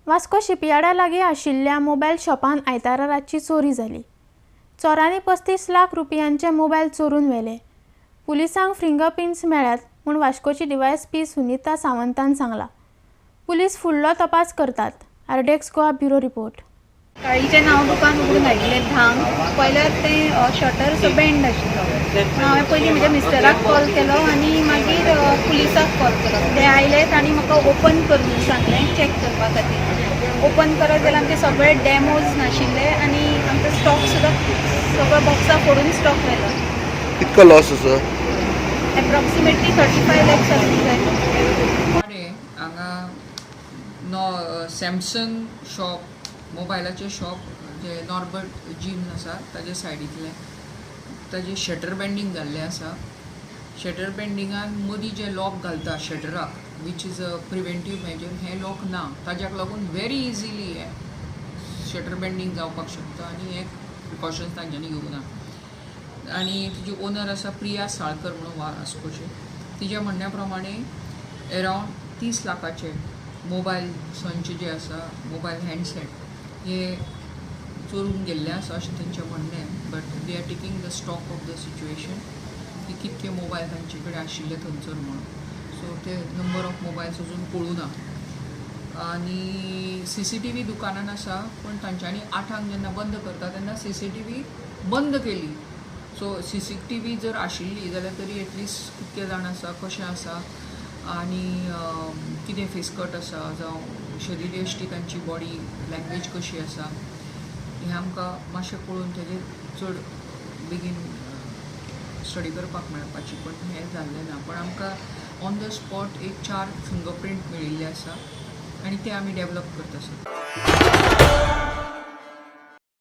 वास्को शिपयार्डा लागीं आशिल्ल्या मोबायल शॉपान आयतारा रातची चोरी जाली. चोरांनी 35 लाख रुपयांचे मोबायल चोरून व्हेले. पुलिसांक फिंगरप्रिंट्स मेळ्ळ्यात म्हूण वास्कोची डीवायएसपी सुनीता सावंतान सांगला. पुलीस फुडलो तपास करतात. RDX Goa bureau report. सकाळीचें हांव दुकान उगडून आयिल्लें 10क, पळयल्यार तें शटर असो बेंड आशिल्लो. हांवें पयलीं म्हज्या मिस्टराक कॉल केलो आनी मागीर पुलिसाक कॉल केलो. ते आयले, तांणी म्हाका ओपन कर म्हणून सांगलें चॅक करपा खातीर. ओपन करत जाल्यार आमचे सगळे डॅमोज नाशिल्ले आनी आमचो स्टॉक सुद्दां सगळो बॉक्सां फोडून स्टॉक व्हेलो. कितको लॉस आसा? एप्रॉक्सिमेटली 35 लॅक्स आसूंक जाय. वाडे हांगा नो सॅमसंग शॉप, मोबायलाचें शॉप जे नॉर्बर्ट जीम आसा ताजे सायडींतलें, ताजें शटर बेंडींग जाल्लें आसा. शटर बेंडिंगान मदीं जें लॉक घालता शटराक, which is a preventive measure, हें लॉक ना. ताज्याक लागून व्हेरी इजिली हें शटर बेंडींग जावपाक शकता आनी हें प्रिकॉशन्स तांच्यांनी घेवंक ना. आनी तिजी ओनर आसा प्रिया साळकर म्हणून वास्कोची. तिज्या म्हणण्या प्रमाणे एरावंड 30 लाखाचे मोबायल संच जे आसा, मोबायल हँडसेट हे चोरून गेल्ले आसा अशें तेंचें म्हणणें. But they are taking the stock of the situation की कितके मोबायल तांचे कडेन आशिल्ले थंयसर म्हणून. सो ते नंबर ऑफ मोबायल्स अजून कळूं ना. आनी सीसीटीव्ही दुकानान आसा, पूण तांच्यांनी 8ांक जेन्ना बंद करता तेन्ना सीसीटीव्ही बंद केली. सो सीसीटीव्ही जर आशिल्ली जाल्यार तरी एटलिस्ट कितके जाण आसा, कशें आसा आनी कितें फेसकट आसा जावं शरीरयश्टी तांची बॉडी लँग्वेज कशी आसा, हें आमकां मातशें पळोवन तेजेर चड बेगीन स्टडी करपाक मेळपाची, पण हें जाल्लें ना. पण आमकां ऑन the spot एक चार फिंगरप्रिंट मेळिल्ले आसा आनी ते आमी डेवलप करता आसा.